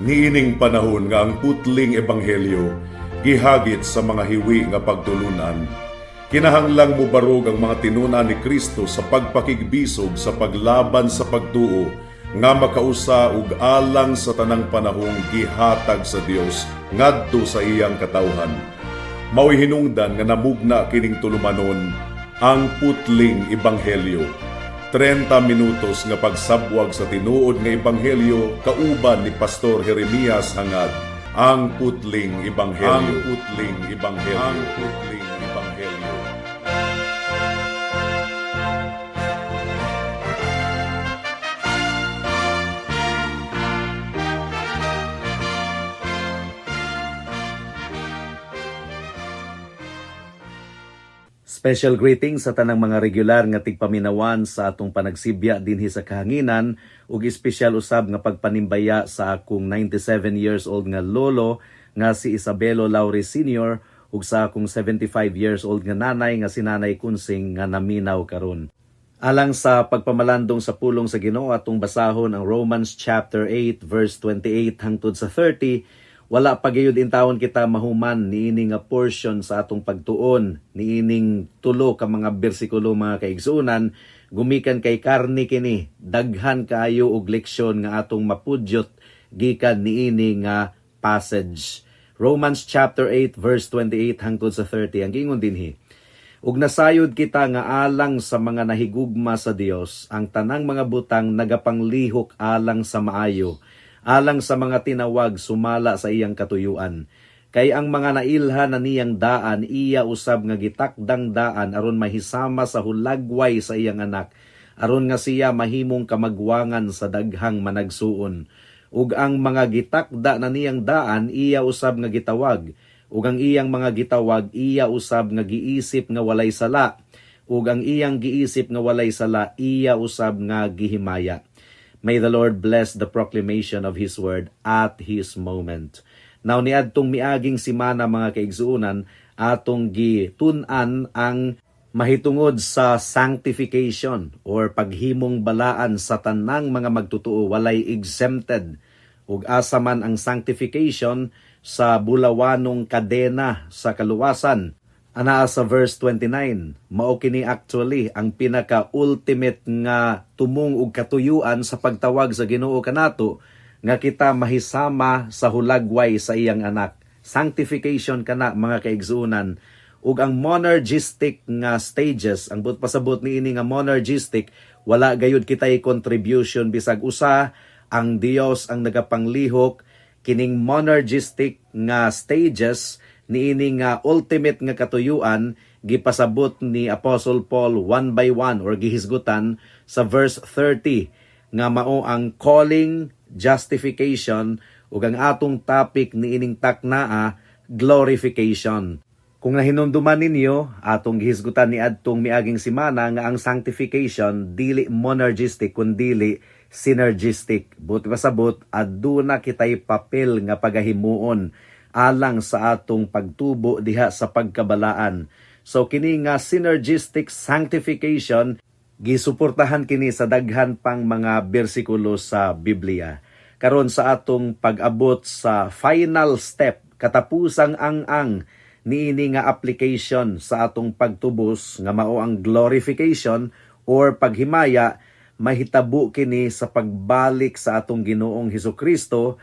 Niining panahon nga ang putling ebanghelyo gihagit sa mga hiwi nga pagtulunan, kinahanglang mubarog ang mga tinun-an ni Kristo sa pagpakigbisog sa paglaban sa pagtuo nga makausa ug alang sa tanang panahong gihatag sa Dios ngadto sa iyang katawhan. Mao'y hinungdan nga namugna kining tulumanon, Ang Putling Ebanghelyo. 30 minutos nga pagsabwag sa tinuod nga ebanghelyo kauban ni Pastor Jeremias Hangad. Ang Putling Ebanghelyo. Ang Putling Ebanghelyo. Ang Putling Ebanghelyo. Special greetings sa tanang mga regular nga tigpaminawan sa atong panagsibya dinhi sa kahanginan ug espesyal usab nga pagpanimbaya sa akong 97 years old nga lolo nga si Isabelo Laure Sr. ug sa akong 75 years old nga nanay nga si Nanay Kunsing nga naminaw karon. Alang sa pagpamalandong sa pulong sa Ginoo, atong basahon ang Romans chapter 8 verse 28 hangtod sa 30. Wala pa gayud intawon kita mahuman niini nga portion sa atong pagtuon niining tulo ka mga bersikulo, mga kaigsuonan, gumikan kay karni kini, daghan kaayo og leksyon nga atong mapudyot gikan niini nga passage. Romans chapter 8 verse 28 hangtod sa 30. Ang giingon dinhi, "Ug nasayod kita nga alang sa mga nahigugma sa Dios ang tanang mga butang nagapanglihok alang sa maayo, alang sa mga tinawag sumala sa iyang katuyuan. Kay ang mga nailhan na niyang daan, iya usab nga gitakdang daan aron mahisama sa hulagway sa iyang anak, aron nga siya mahimong kamagwangan sa daghang managsuon. Ug ang mga gitakda na niyang daan, iya usab nga gitawag. Ug ang iyang mga gitawag, iya usab nga giisip nga walay sala. Ug ang iyang giisip nga walay sala, iya usab nga gihimaya." May the Lord bless the proclamation of His word at His moment. Now, niadtong miaging simana, mga kaigsuonan, atong gitun-an ang mahitungod sa sanctification or paghimong balaan sa tanang mga magtutuo, walay exempted. Ug asa man ang sanctification sa bulawanong kadena sa kaluwasan? Anaa sa verse 29, mao kini actually ang pinaka-ultimate nga tumong ug katuyuan sa pagtawag sa Ginoo kanato nga kita mahisama sa hulagway sa iyang anak. Sanctification kana, mga kaigsuonan. Ug ang monergistic nga stages, ang buot pasabot niini nga monergistic, wala gayud kitay contribution bisag usa, ang Dios ang nagapanglihok. Kining monergistic nga stages niini nga ultimate nga katuyuan, gipasabot ni Apostle Paul one by one or gihisgutan sa verse 30 nga mao ang calling, justification, ug ang atong topic niining taknaa, glorification. Kung nahinumduman ninyo, atong gihisgutan ni adtong miaging simana nga ang sanctification dili monergistic kundili synergistic. Buot pasabot, aduna kitay papel nga pagahimuon alang sa atong pagtubo diha sa pagkabalaan. So kini nga synergistic sanctification, gisuportahan kini sa daghan pang mga bersikulo sa Biblia. Karon, sa atong pag-abot sa final step, katapusang ang-ang niini nga application sa atong pagtubos nga mao ang glorification or paghimaya, mahitabo kini sa pagbalik sa atong Ginoong Hesus Kristo,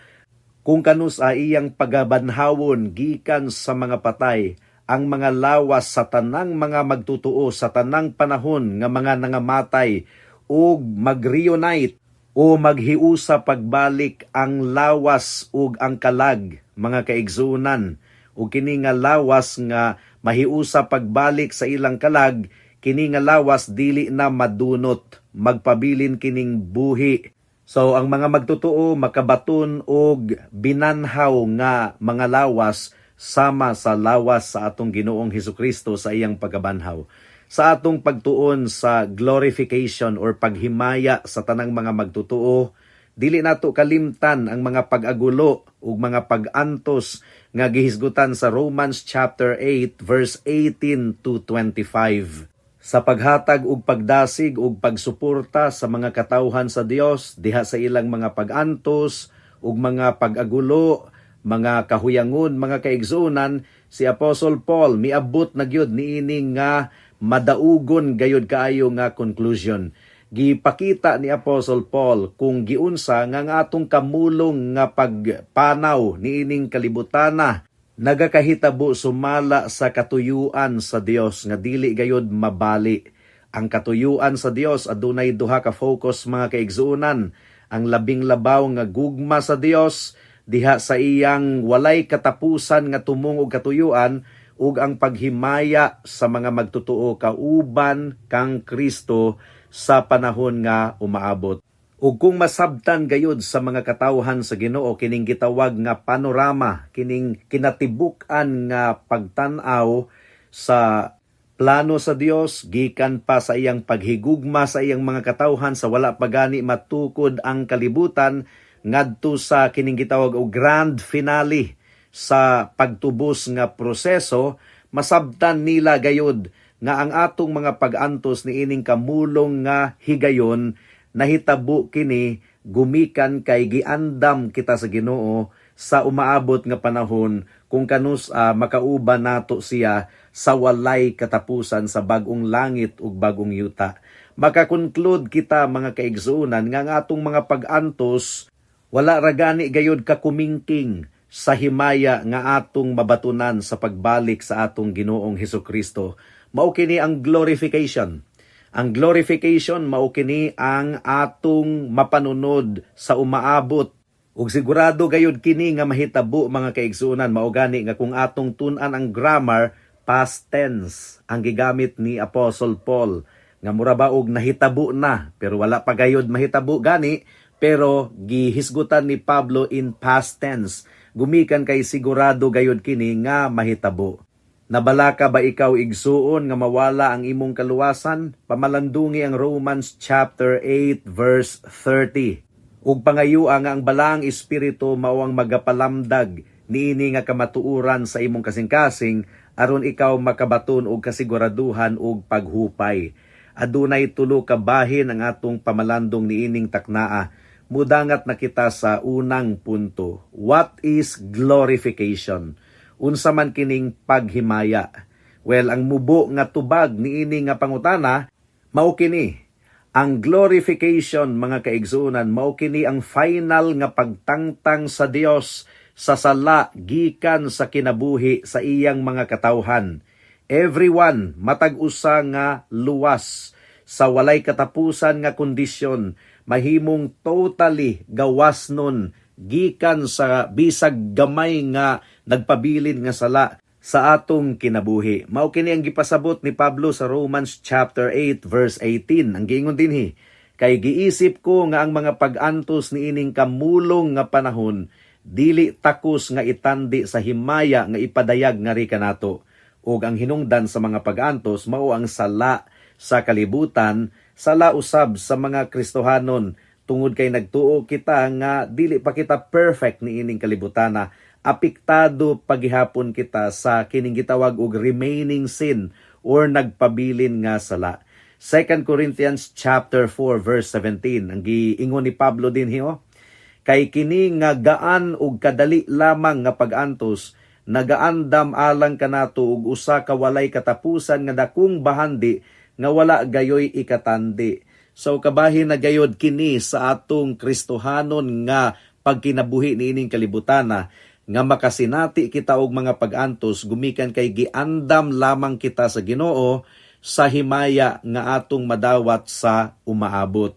kung kanus-a iyang pagabanhawon gikan sa mga patay ang mga lawas sa tanang mga magtutuo sa tanang panahon nga mga nangamatay ug mag-reunite o maghiusa pagbalik ang lawas ug ang kalag, mga kaigsuonan. Ug kini nga lawas nga mahiusa pagbalik sa ilang kalag, kini nga lawas dili na madunot, magpabilin kining buhi. So ang mga magtotoo makabaton og binanhaw nga mga lawas sama sa lawas sa atong Ginoong Hesus Kristo sa iyang pagkabanhaw. Sa atong pagtuon sa glorification or paghimaya sa tanang mga magtotoo, dili nato kalimtan ang mga pag-agulo ug mga pag-antos nga gihisgutan sa Romans chapter 8 verse 18 to 25. Sa paghatag og pagdasig ug pagsuporta sa mga katawhan sa Dios diha sa ilang mga pag-antos ug mga pag-agulo, mga kahuyangon, mga kaigsuonan, si Apostle Paul miabot na gyud niini nga madaugon gayud kaayo nga conclusion. Gipakita ni Apostle Paul kung giunsa nga ang atong kamulong nga pagpanaw niining kalibutana nagakahitabo sumala sa katuyuan sa Dios nga dili gayud mabali. Ang katuyuan sa Dios adunay duha ka focus, mga kaigsuonan: ang labing labaw nga gugma sa Dios diha sa iyang walay katapusan nga tumong og katuyuan ug ang paghimaya sa mga magtotoo kauban kang Kristo sa panahon nga umaabot. Ug kung masabtan gayud sa mga katawhan sa Ginoo kining gitawag nga panorama, kining kinatibuk-an nga pagtan-aw sa plano sa Dios gikan pa sa iyang paghigugma sa iyang mga katawhan sa wala pa gani matukod ang kalibutan ngadto sa kining gitawag og grand finale sa pagtubos nga proseso, masabtan nila gayud nga ang atong mga pag-antos niining kamulong nga higayon nahitabo kini gumikan kay giandam kita sa Ginoo sa umaabot nga panahon kung kanus-a makauban nato siya sa walay katapusan sa bag-ong langit ug bag-ong yuta. Makakonclude kita, mga kaigsuonan, nga ang atong mga pag-antos wala ra gani gayud kakumingking sa himaya nga atong mabatunan sa pagbalik sa atong Ginoong Hesukristo. Mao kini ang glorification. Ang glorification, mao kini ang atong mapanunod sa umaabot. Ug sigurado gayud kini nga mahitabo, mga kaigsuonan. Mao gani nga kung atong tun-an ang grammar, past tense ang gigamit ni Apostle Paul nga mura ba og nahitabo na, pero wala pa gayud mahitabo gani, pero gihisgutan ni Pablo in past tense gumikan kay sigurado gayud kini nga mahitabo. Nabalaka ba ikaw, igsuon, nga mawala ang imong kaluwasan? Pamalandungi ang Romans chapter 8 verse 30. Ug pangayua nga ang Balaang Espiritu mao ang magapalamdag niini nga kamatuoran sa imong kasing-kasing aron ikaw makabaton og kasiguraduhan ug paghupay. Adunay tulo ka bahin ang atong pamalandong niining taknaa. Mudangat na kita sa unang punto. What is glorification? Unsa man kining paghimaya? Well, ang mubo nga tubag niini nga pangutana mao kini. Ang glorification, mga kaigsuonan, mao kini ang final nga pagtangtang sa Dios sa sala gikan sa kinabuhi sa iyang mga katawhan. Everyone, matag usa nga luwas sa walay katapusan nga kondisyon, mahimong totally gawas nun gikan sa bisag gamay nga nagpabilin nga sala sa atong kinabuhi. Mao kini ang gipasabot ni Pablo sa Romans chapter 8 verse 18. Ang giingon dinhi, "Kay giisip ko nga ang mga pag-antos niining kamulong nga panahon dili takos nga itandi sa himaya nga ipadayag ngari kanato." Ug ang hinungdan sa mga pag-antos mao ang sala sa kalibutan, sala usab sa mga Kristohanon tungod kay nagtuo kita nga dili pa kita perfect niining kalibutana, apektado pagihapon kita sa kining gitawag og remaining sin or nagpabilin nga sala. 2 Corinthians chapter 4 verse 17, ang giingon ni Pablo dinhi oh, "Kay kini nga gaan ug kadali lamang nga pag-antos nagaandam alang kanato og usa ka walay katapusan nga dakong bahandi nga wala gayoy ikatandi." So kabahin na gayod kini sa atong Kristohanon nga pagkinabuhi niining kalibutana nga makasinati kita og mga pag-antos gumikan kay giandam lamang kita sa Ginoo sa himaya nga atong madawat sa umaabot.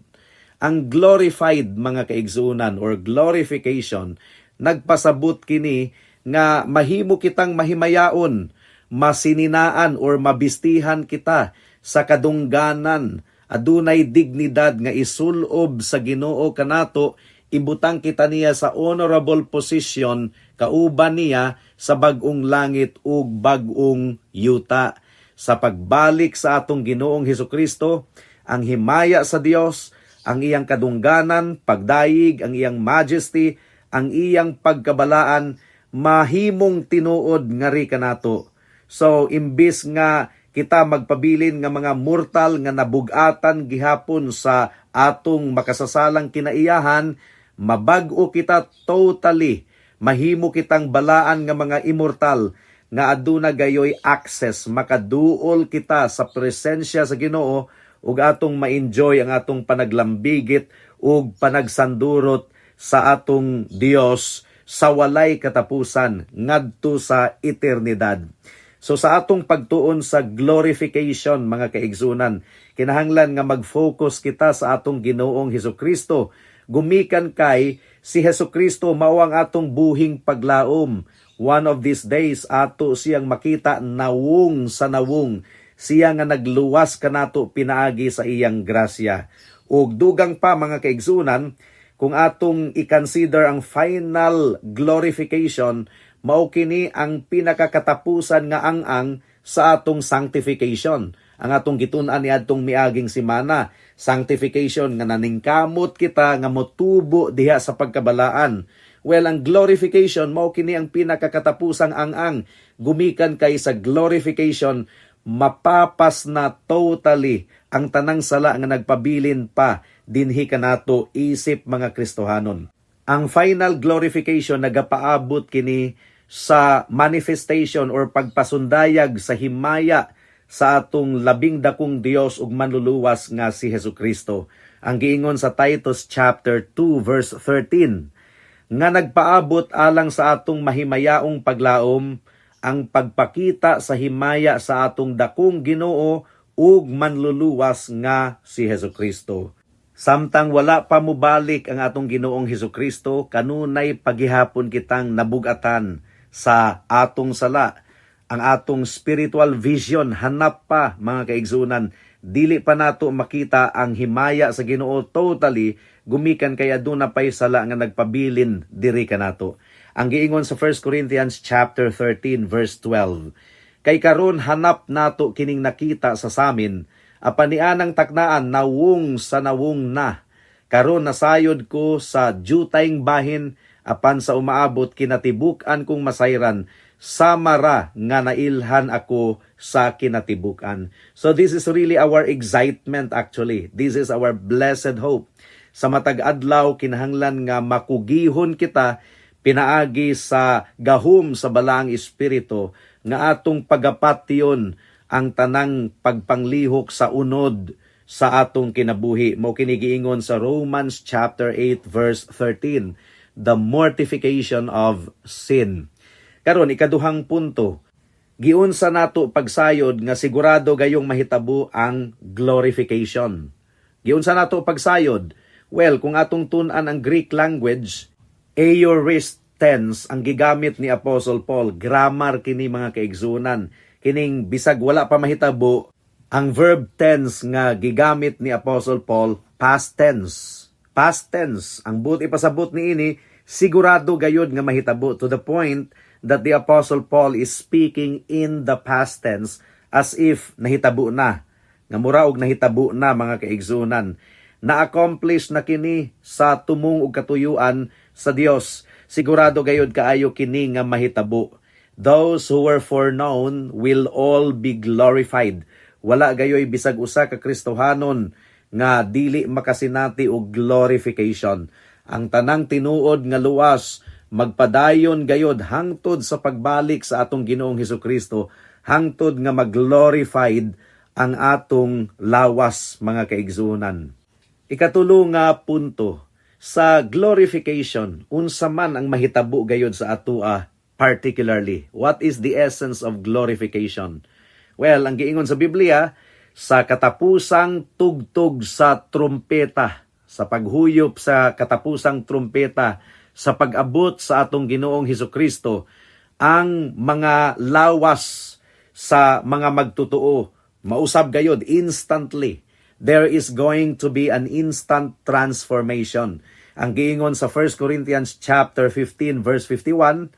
Ang glorified, mga kaigsuonan, or glorification, nagpasabot kini nga mahimo kitang mahimayaon, masininaan or mabistihan kita sa kadungganan, adunay dignidad nga isulob sa Ginoo kanato, ibutang kita niya sa honorable position kauban niya sa bag-ong langit ug bag-ong yuta. Sa pagbalik sa atong Ginoong Hesukristo, ang himaya sa Dios, ang iyang kadungganan, pagdayig, ang iyang majesty, ang iyang pagkabalaan mahimong tinuod ngari kanato. So imbis nga kita magpabilin nga mga mortal nga nabugatan gihapon sa atong makasasalang kinaiyahan, Mabag-o kita totally, mahimo kitang balaan nga mga immortal nga aduna gayoy access, makaduol kita sa presensya sa Ginoo ug atong ma-enjoy ang atong panaglambigit ug panagsandurot sa atong Dios sa walay katapusan ngadto sa eternidad. So sa atong pagtuon sa glorification, mga kaigsunan, kinahanglan nga mag-focus kita sa atong Ginoong Hesus Kristo. Gumikan kay si Hesus Kristo mao ang atong buhing paglaom. One of these days ato siyang makita nawong sa nawong, siya nga nagluwas kanato pinaagi sa iyang grasya. Ug dugang pa, mga kaigsunan, kung atong i-consider ang final glorification, mao kini ang pinakakatapusan nga ang-ang sa atong sanctification. Ang atong gitun-an niadtong miaging simana, sanctification nga naningkamot kita nga motubo diha sa pagkabalaan. Well, ang glorification mao kini ang pinakakatapusang ang-ang, gumikan kay sa glorification mapapas na totally ang tanang sala nga nagpabilin pa dinhi kanato isip mga Kristohanon. Ang final glorification, nagapaabot kini sa manifestation or pagpasundayag sa himaya sa atong labing dakong Dios ug Manluluwas nga si Hesus Kristo. Ang giingon sa Titus chapter 2 verse 13, nga nagpaabot alang sa atong mahimayaong paglaom, ang pagpakita sa himaya sa atong dakong Ginoo ug Manluluwas nga si Hesus Kristo. Samtang wala pa mobalik ang atong Ginoong Hesus Kristo, kanunay pagihapon kitang nabugatan sa atong sala. Ang atong spiritual vision hanap pa, mga kaigsunan. Dili pa nato makita ang himaya sa Ginoo totally, gumikan kay aduna pay sala nga nagpabilin diri kanato. Ang giingon sa 1 Corinthians chapter 13 verse 12, "Kay karon hanap nato kining nakita sa samin, apan nianang taknaan nawong sa nawong na. Karon nasayod ko sa jutayng bahin, apan sa umaabot kinatibuk-an kong masayran sama ra nga nailhan ako sa kinatibuk-an." So this is really our excitement, actually. This is our blessed hope. Sa matag adlaw, kinahanglan nga makugihon kita pinaagi sa gahom sa Balaang Espiritu nga atong pagapatyon ang tanang pagpanglihok sa unod sa atong kinabuhi. Mao kini giingon sa Romans chapter 8 verse 13, the mortification of sin. Karon, ikaduhang punto, giunsa nato pagsayod nga sigurado gayong mahitabo ang glorification? Giunsa nato pagsayod? Well, kung atong tun-an ang Greek language, aorist tense ang gigamit ni Apostle Paul. Grammar kini, mga kaigsunan. Kining bisag wala pa mahitabo, ang verb tense nga gigamit ni Apostle Paul, past tense. Past tense. Ang buot ipasabot niini, sigurado gayud nga mahitabo, to the point that the Apostle Paul is speaking in the past tense as if nahitabo na. Nga mura og nahitabo na, mga kaigsunan. Na-accomplish na kini sa tumong ug katuyuan sa Dios. Sigurado gayud kaayo kini nga mahitabo. Those who were foreknown will all be glorified. Wala gayoy bisag usa ka Kristohanon nga dili makasinati og glorification. Ang tanang tinuod nga luwas magpadayon gayod hangtod sa pagbalik sa atong Ginoong Hesus Kristo, hangtod nga mag-glorified ang atong lawas, mga kaigsunan. Ikatulo nga punto, sa glorification, unsa man ang mahitabo gayod sa atoa particularly? What is the essence of glorification? Well, ang giingon sa Biblia, sa katapusang tugtog sa trumpeta, sa paghuyop sa katapusang trumpeta, sa pag-abot sa atong Ginoong Hesus Kristo, ang mga lawas sa mga magtotoo mausab gayod instantly. There is going to be an instant transformation. Ang giingon sa 1 Corinthians chapter 15 verse 51,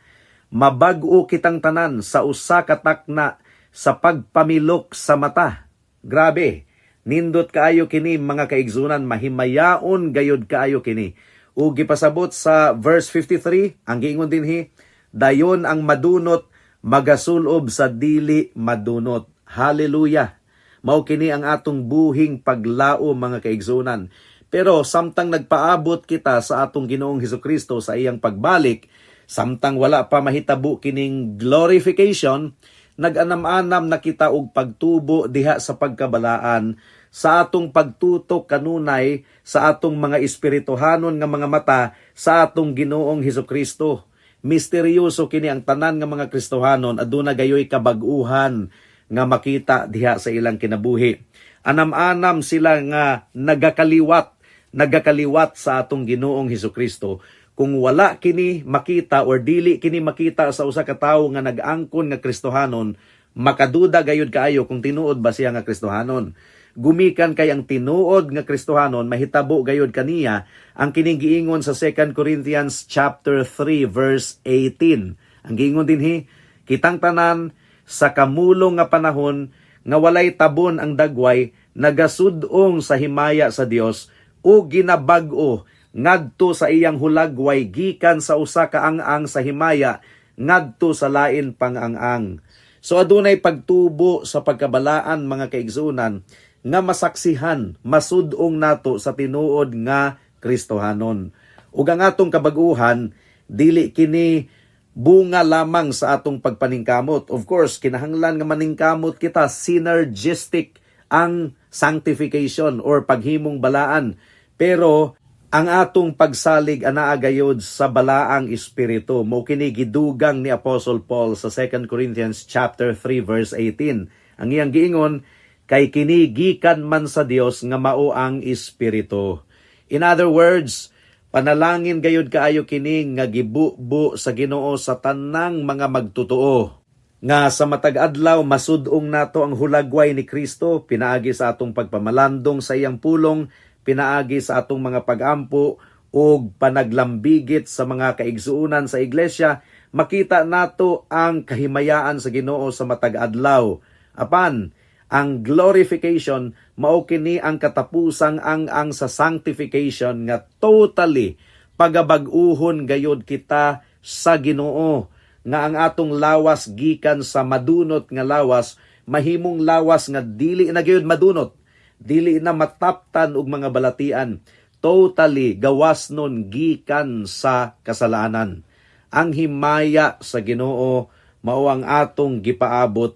mabag-o kitang tanan sa usa ka takna, sa pagpamilok sa mata. Grabe. Nindot kaayo kini, mga kaigsunan, mahimayaon gayod kaayo kini. Ug gipasabot sa verse 53, ang giingon dinhi, dayon ang madunot magasulob sa dili madunot. Hallelujah. Mao kini ang atong buhing paglao, mga kaigsunan. Pero samtang nagpaabot kita sa atong Ginoong Hesukristo sa iyang pagbalik, samtang wala pa mahitabo kining glorification, nag-anam-anam na kita og pagtubo diha sa pagkabalaan sa atong pagtutok kanunay sa atong mga espirituhanon nga mga mata sa atong Ginoong Hesukristo. Misteryoso kini, ang tanan nga mga Kristohanon aduna gayoy kabag-uhan nga makita diha sa ilang kinabuhi. Anam-anam sila nga nagakaliwat, nagakaliwat sa atong Ginoong Hesukristo. Kung wala kini makita or dili kini makita sa usa ka tawo nga nag-angkon nga Kristohanon, makaduda gayud kaayo kung tinuod ba siya nga Kristohanon. Gumikan kay ang tinuod nga Kristohanon, mahitabo gayud kaniya ang kining giingon sa 2 Corinthians chapter 3 verse 18. Ang giingon dinhi, kitang tanan sa kamulong nga panahon nga walay tabon ang dagway, nagasud-ong sa himaya sa Dios o ginabag-o ngadto sa iyang hulagway gikan sa usa ka ang-ang sa himaya ngadto sa lain pang ang-ang. So adunay pagtubo sa pagkabalaan, mga kaigsuonan, nga masaksihan, masud-ong nato sa tinuod nga Kristohanon. Ug ang atong kabaguhan, dili kini bunga lamang sa atong pagpaningkamot. Of course, kinahanglan nga maningkamot kita, synergistic ang sanctification or paghimong balaan. Pero ang atong pagsalig anaa gayod sa Balaang Espiritu. Mao kini gidugang ni Apostle Paul sa 2 Corinthians chapter 3 verse 18. Ang iyang giingon, kay kini gikan man sa Dios nga mao ang Espiritu. In other words, panalangin gayud kaayo kini nga gibubo sa Ginoo sa tanang mga magtotoo nga sa matag adlaw masud-ong nato ang hulagway ni Kristo pinaagi sa atong pagpamalandong sa iyang pulong, pinaagi sa atong mga pagampo ug panaglambigit sa mga kaigsuonan sa iglesia. Makita nato ang kahimayaan sa Ginoo sa matag adlaw. Apan ang glorification, mao kini ang katapusang ang-ang sa sanctification nga totally pagabag-uhon gayod kita sa Ginoo, nga ang atong lawas gikan sa madunot nga lawas mahimong lawas nga dili na gayud madunot, dili na mataptan og mga balatian, totally gawas nun gikan sa kasalanan. Ang himaya sa Ginoo mao ang atong gipaabot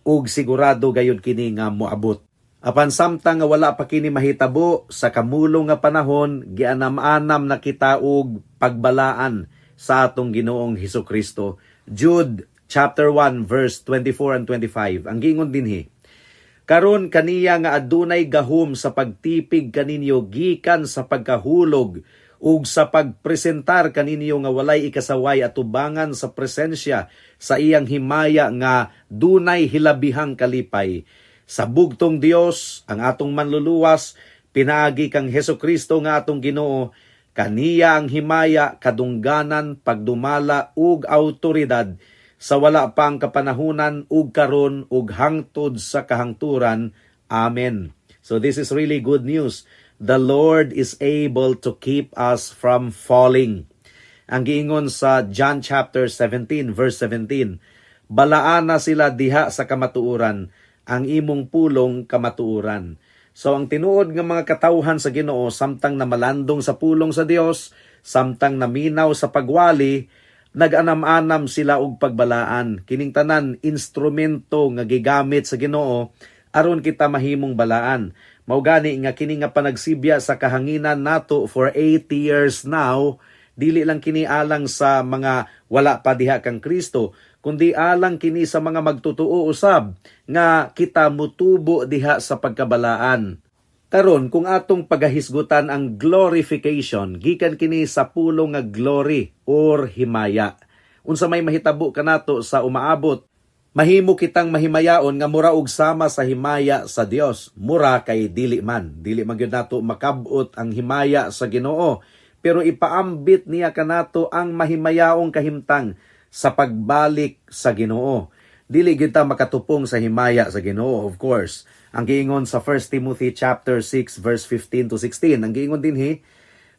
ug sigurado gayud kini nga moabot. Apan samtang nga wala pa kini mahitabo sa kamulong nga panahon, gianam-anam na kita og pagbalaan sa atong Ginoong Hesus Kristo. Jude chapter 1 verse 24 and 25. Ang giingon dinhi, karon kaniya nga adunay gahom sa pagtipig kaninyo gikan sa pagkahulog ug sa pagpresentar kaninyo nga walay ikasaway atubangan sa presensya sa iyang himaya nga dunay hilabihang kalipay. Sa bugtong Dios, ang atong manluluwas, pinaagi kang Hesus Kristo nga atong Ginoo, kaniya ang himaya, kadungganan, pagdumala ug autoridad sa wala pang kapanahunan ug karon ug hangtod sa kahangturan. Amen. So this is really good news. The Lord is able to keep us from falling. Ang giingon sa John chapter 17 verse 17, balaana sila diha sa kamatuoran, ang imong pulong kamatuoran. So ang tinuod nga mga katawhan sa Ginoo, samtang namalandong sa pulong sa Dios, samtang naminaw sa pagwali, nag-anam-anam sila og pagbalaan. Kining tanan instrumento nga gigamit sa Ginoo aron kita mahimong balaan. Mao gani nga kini nga panagsibya sa kahanginan nato for 80 years now, dili lang kini alang sa mga wala pa diha kang Kristo, kundi alang kini sa mga magtotoo usab nga kita mutubo diha sa pagkabalaan. Karon, kung atong pagahisgutan ang glorification, gikan kini sa pulong nga glory or himaya. Unsa may mahitabo kanato sa umaabot? Mahimo kitang mahimayaon nga mura og sama sa himaya sa Dios. Mura kay dili man. Dili man gyud nato makab-ot ang himaya sa Ginoo. Pero ipaambit niya kanato ang mahimayaong kahimtang sa pagbalik sa Ginoo. Dili gyud ta makatupong sa himaya sa Ginoo, of course. Ang giingon sa 1 Timothy chapter 6 verse 15 to 16, ang giingon dinhi,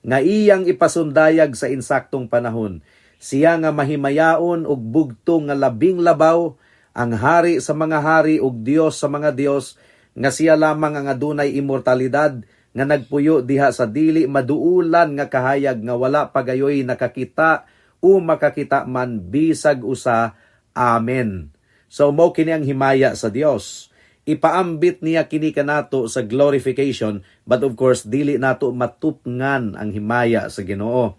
nga iyang ipasundayag sa insaktong panahon. Siya nga mahimayaon ug bugtong nga labing labaw, ang hari sa mga hari ug Dios sa mga dios, nga siya lamang ang adunay immortalidad, nga nagpuyo diha sa dili maduulan nga kahayag nga wala pagayoy nakakita o makakita man bisag usa. Amen. So mao kini ang himaya sa Dios. Ipaambit niya kini kanato sa glorification, but of course dili nato matupngan ang himaya sa Ginoo.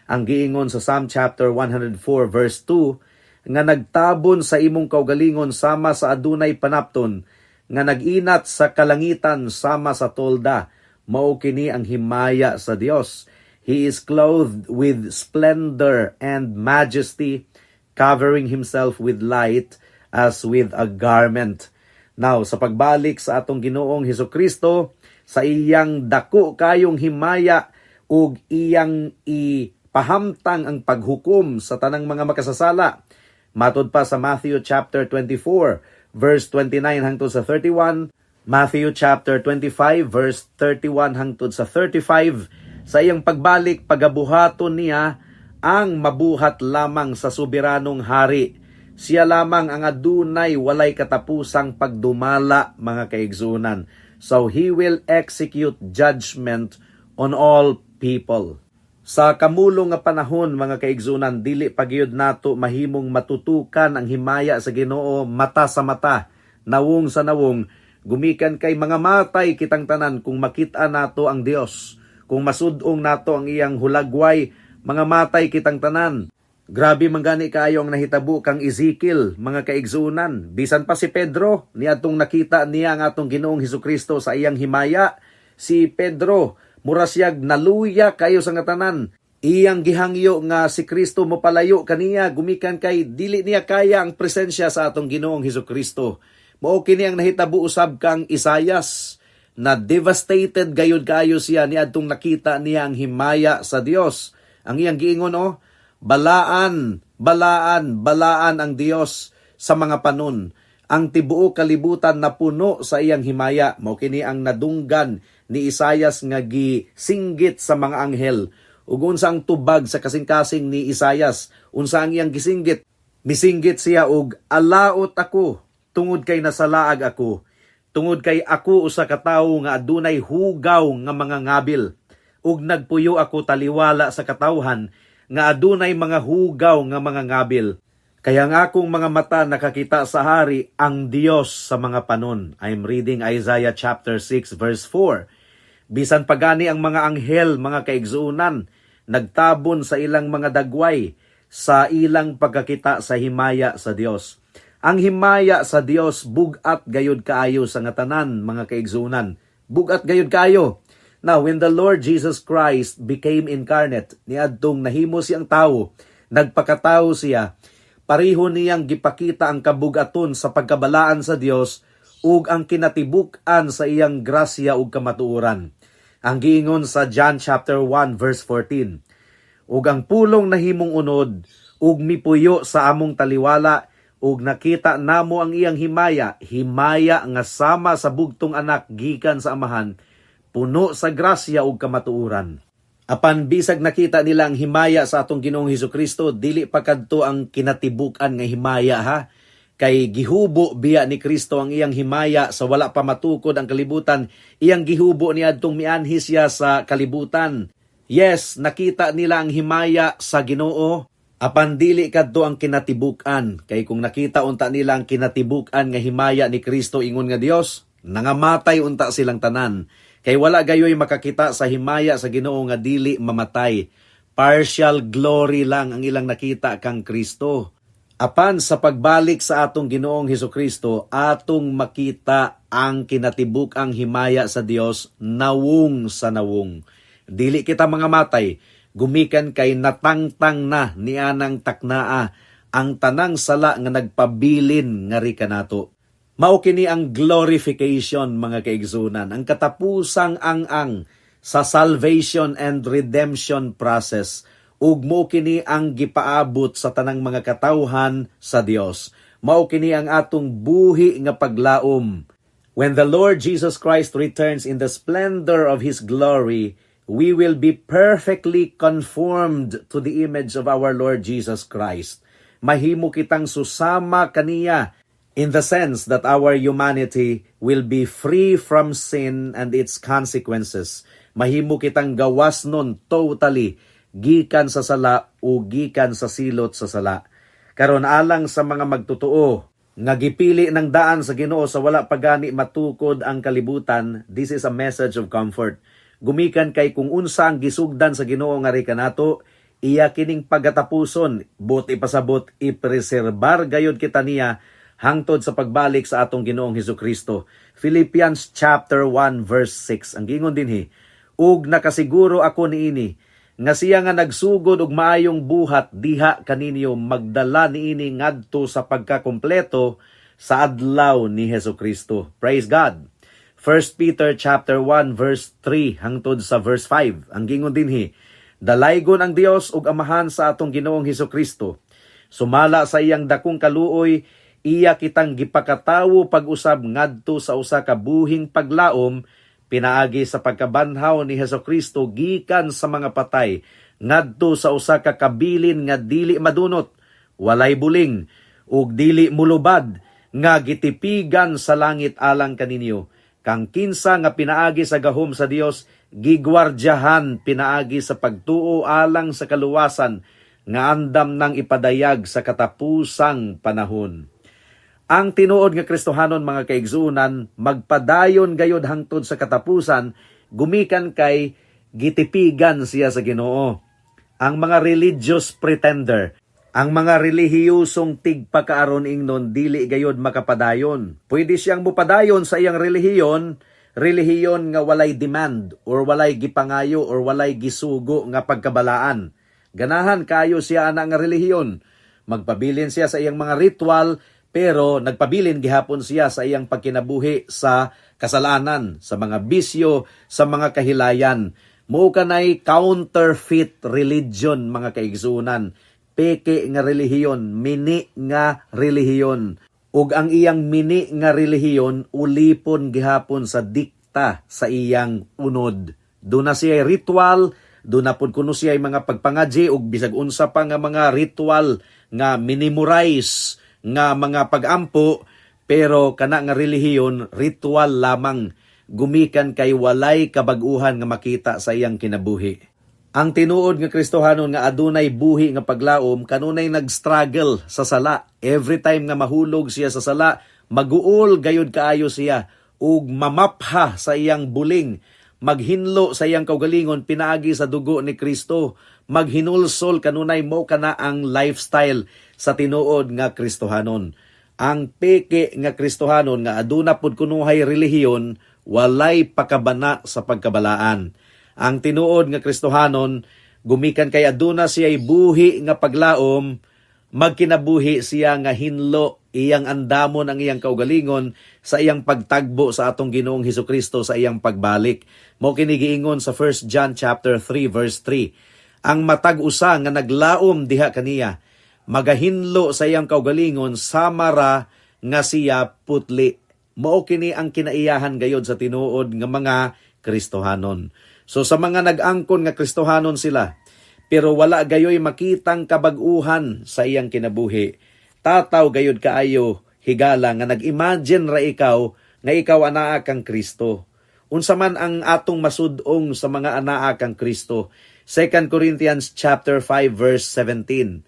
Ang giingon sa Psalm chapter 104 verse 2 nga nagtabon sa imong kaugalingon sama sa adunay panapton, nga nag-inat sa kalangitan sama sa tolda, mao kini ang himaya sa Dios. He is clothed with splendor and majesty, covering himself with light as with a garment. Now, sa pagbalik sa atong Ginoong Hesus Kristo, sa iyang dako kayong himaya ug iyang ipahamtang ang paghukom sa tanang mga makasasala. Matod pa sa Matthew chapter 24 verse 29 hangtod sa 31, Matthew chapter 25 verse 31 hangtod sa 35, sa iyang pagbalik pagabuhaton niya ang mabuhat lamang sa soberanong hari. Siya lamang ang adunay walay katapusang pagdumala, mga kaigsunan. So he will execute judgment on all people. Sa kamulong nga panahon, mga kaigsunan, dili pa gyud nato mahimong matutukan ang himaya sa Ginoo mata sa mata, nawong sa nawong, gumikan kay mga matay kitang tanan kung makita nato ang Dios. Kung masudong nato ang iyang hulagway, mga matay kitang tanan. Grabe man gani kaayo ang nahitabo kang Ezekiel, mga kaigsunan. Bisan pa si Pedro, niadtong nakita niya ang atong Ginoong Hesukristo sa iyang himaya. Si Pedro, mura siyag naluya kayo sa nga tanan. Iyang gihangyo nga si Kristo mopalayo kaniya gumikan kay dili niya kaya ang presensya sa atong Ginoong Hesukristo. Mao kini ang nahitabo usab kang Isayas, na devastated gayud kaayo siya niadtong nakita niya ang himaya sa Dios. Ang iyang giingon, oh, "Balaan, balaan, balaan ang Dios sa mga panon. Ang tibuok kalibutan na puno sa iyang himaya." Mao kini ang nadunggan ni Isayas nga gisinggit sa mga anghel. Ug unsa ang tubag sa kasing-kasing ni Isayas? Unsa ang iyang gisinggit? Misinggit siya og, "Alaot ako tungod kay nasalaag ako. Tungod kay ako usa ka tawo nga adunay hugaw nga mga ngabil. Ug nagpuyo ako taliwala sa katawhan nga adunay mga hugaw nga mga ngabil. Kaya ang akong mga mata nakakita sa hari, ang Dios sa mga panon." I'm reading Isaiah chapter 6 verse 4. Bisan pagani ang mga anghel, mga kaigsuonan, nagtabon sa ilang mga dagway sa ilang pagkakita sa himaya sa Dios. Ang himaya sa Dios bugat gayud kaayo sa nga tanan, mga kaigsuonan. Bugat gayud kaayo. Now, when the Lord Jesus Christ became incarnate, niadtong nahimo siyang tawo, nagpakatawo siya, pareho niyang gipakita ang kabugaton sa pagkabalaan sa Dios ug ang kinatibuk-an sa iyang grasya ug kamatuoran. Ang giingon sa John chapter 1 verse 14, "Ug ang Pulong nahimong unod ug mipuyo sa among taliwala, ug nakita namo ang iyang himaya, himaya nga sama sa bugtong anak gikan sa Amahan, puno sa grasya ug kamatuoran." Apan bisag nakita nila ang himaya sa atong Ginoong Hesukristo, dili pa kadto ang kinatibuk-an nga himaya, ha. Kay gihubo biya ni Kristo ang iyang himaya sa wala pa matukod ang kalibutan, iyang gihubo niadtong mianhi siya sa kalibutan. Yes, nakita nila ang himaya sa Ginoo, apan dili kadto ang kinatibuk-an. Kay kung nakita unta nila ang kinatibuk-an nga himaya ni Kristo ingon nga Dios, nangamatay unta silang tanan. Kay wala gayoy makakita sa himaya sa Ginoo nga dili mamatay. Partial glory lang ang ilang nakita kang Kristo. Apan sa pagbalik sa atong Ginoong Hesukristo, atong makita ang kinatibuk-ang himaya sa Dios nawong sa nawong. Dili kita mga matay, gumikan kay natangtang na nianang taknaa ang tanang sala nga nagpabilin ngari kanato. Mao kini ang glorification, mga kaigsunan, ang katapusang ang-ang sa salvation and redemption process, ug mao kini ang gipaabot sa tanang mga katawhan sa Dios. Mao kini ang atong buhi nga paglaom. When the Lord Jesus Christ returns in the splendor of his glory, we will be perfectly conformed to the image of our Lord Jesus Christ. Mahimo kitang susama kaniya. In the sense that our humanity will be free from sin and its consequences. Mahimo kitang gawas nun totally gikan sa sala o gikan sa silot sa sala. Karon, alang sa mga magtotoo nga gipili ng daan sa Ginoo sa wala pa gani matukod ang kalibutan, this is a message of comfort. Gumikan kay kung unsa ang gisugdan sa Ginoo ngari kanato, iya kining pagatapuson, buot ipasabot, ipreserbar gayod kita niya hangtod sa pagbalik sa atong Ginoong Hesus Kristo. Philippians chapter 1 verse 6. Ang giingon dinhi, "Ug nakasiguro ako niini nga siya nga nagsugod og maayong buhat diha kaninyo magdala niini ngadto sa pagkakumpleto sa adlaw ni Hesus Kristo." Praise God. 1 Peter chapter 1 verse 3 hangtod sa verse 5. Ang giingon dinhi, "Dalaygon ang Dios ug Amahan sa atong Ginoong Hesus Kristo. Sumala sa iyang dakong kaluoy, iya kitang gipakatawo pag-usab ngadto sa usa ka buhing paglaom pinaagi sa pagkabanhaw ni Hesus Kristo gikan sa mga patay ngadto sa usa ka kabilin nga dili madunot, walay buling ug dili mulubad, nga gitipigan sa langit alang kaninyo, kang kinsa nga pinaagi sa gahom sa Dios gigwardyahan pinaagi sa pagtuo alang sa kaluwasan nga andam nang ipadayag sa katapusang panahon." Ang tinuod nga Kristohanon, mga kaigsuonan, magpadayon gayod hangtod sa katapusan gumikan kay gitipigan siya sa Ginoo. Ang mga religious pretender, ang mga relihiyosong tigpakaaron ingnon, dili gayod makapadayon. Pwede siyang mupadayon sa iyang relihiyon, relihiyon nga walay demand or walay gipangayo or walay gisugo nga pagkabalaan. Ganahan kayo siya ana nga relihiyon. Magpabilin siya sa iyang mga ritual, pero nagpabilin gihapon siya sa iyang pagkinabuhi sa kasalanan, sa mga bisyo, sa mga kahilayan. Mao kanay counterfeit religion, mga kaigsuonan. Peke nga relihiyon, mini nga relihiyon. Ug ang iyang mini nga relihiyon ulipon gihapon sa dikta sa iyang unod. Duna siya ritual, duna pud kuno siya mga pagpangadji ug bisag unsa pa nga mga ritual nga minimorize nga mga pagampo, pero kana nga relihiyon, ritual lamang gumikan kay walay kabag-uhan nga makita sa iyang kinabuhi. Ang tinuod nga Kristohanon nga adunay buhi nga paglaom kanunay nag-struggle sa sala. Every time nga mahulog siya sa sala, maguol gayud kaayo siya ug mamapha sa iyang buling, maghinlo sa iyang kaugalingon pinaagi sa dugo ni Kristo, maghinulsol kanunay. Mao kana ang lifestyle sa tinuod nga Kristohanon. Ang peke nga Kristohanon nga aduna pud kunuhay relihiyon, walay pakabana sa pagkabalaan. Ang tinuod nga Kristohanon, gumikan kay aduna siya buhi nga paglaom, magkinabuhi siya nga hinlo, iyang andamon ang iyang kaugalingon sa iyang pagtagbo sa atong Ginoong Hesus Kristo sa iyang pagbalik. Mao kini giingon sa 1 John chapter 3 verse 3. "Ang matag usa nga naglaom diha kaniya magahinlo sa iyang kaugalingon sama ra nga siya putli." Mao kini ang kinaiyahan gayod sa tinuod nga mga Kristohanon. So sa mga nag-angkon nga Kristohanon sila, pero wala gayoy makitang kabag-uhan sa iyang kinabuhi, tataw gayod kaayo, higala, nga nag-imagine ra ikaw nga ikaw anaa kang Kristo. Unsa man ang atong masudong sa mga anaa kang Kristo? 2 Corinthians chapter 5 verse 17.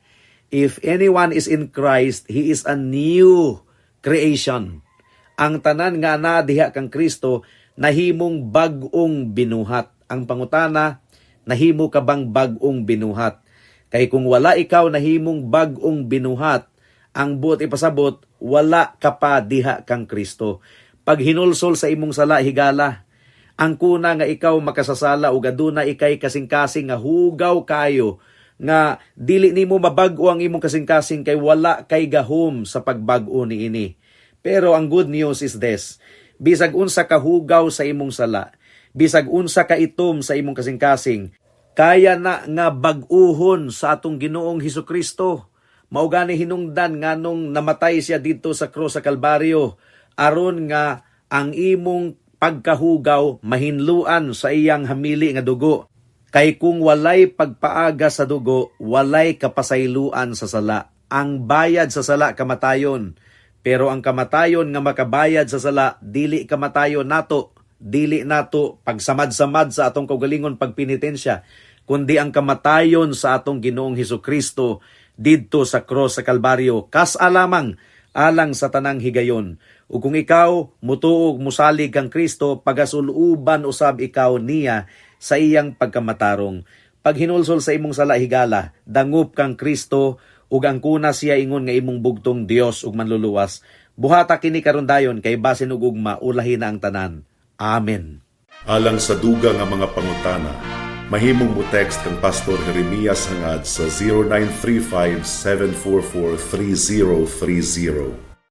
"If anyone is in Christ, he is a new creation." Ang tanan nga anaa diha kang Kristo nahimong bag-ong binuhat. Ang pangutana, nahimo ka bang bag-ong binuhat? Kay kung wala ikaw nahimong bag-ong binuhat, ang buot ipasabot, wala ka pa diha kang Kristo. Pag hinulsol sa imong sala, higala, ang kuna nga ikaw makasasala ug aduna ikay kasing-kasing nga hugaw kayo nga dili nimo mabag-o ang imong kasing-kasing kay wala kay gahom sa pagbag-o niini. Pero ang good news is this: bisag unsa ka hugaw sa imong sala, bisag unsa ka itom sa imong kasing-kasing, kaya na nga bag-uhon sa atong Ginoong Hesus Kristo. Mao gani hinungdan nganong namatay siya didto sa krus sa Kalbaryo, aron nga ang imong pagkahugaw mahinluan sa iyang hamili nga dugo. Kay kung walay pagpaaga sa dugo, walay kapasayloan sa sala. Ang bayad sa sala kamatayon. Pero ang kamatayon nga makabayad sa sala, dili kamatayon nato, dili nato pagsamad-samad sa atong kaugalingon pagpinitensya, kundi ang kamatayon sa atong Ginoong Hesus Kristo didto sa cross sa Kalbaryo, kas-a lamang alang sa tanang higayon. Ug kung ikaw mutuo ug musalig kang Kristo, pagasuluban usab ikaw niya sa iyang pagkamatarong. Paghinulsol sa imong sala, higala, dangup kang Kristo ug angkona siya ingon nga imong bugtong Dios ug Manluluwas. Buhata kini karon dayon kay basin ug ugma ulahi na ang tanan. Amen. Alang sa dugang nga mga pangutana, mahimong mo text kang Pastor Jeremias Hangad sa 0935-744-3030.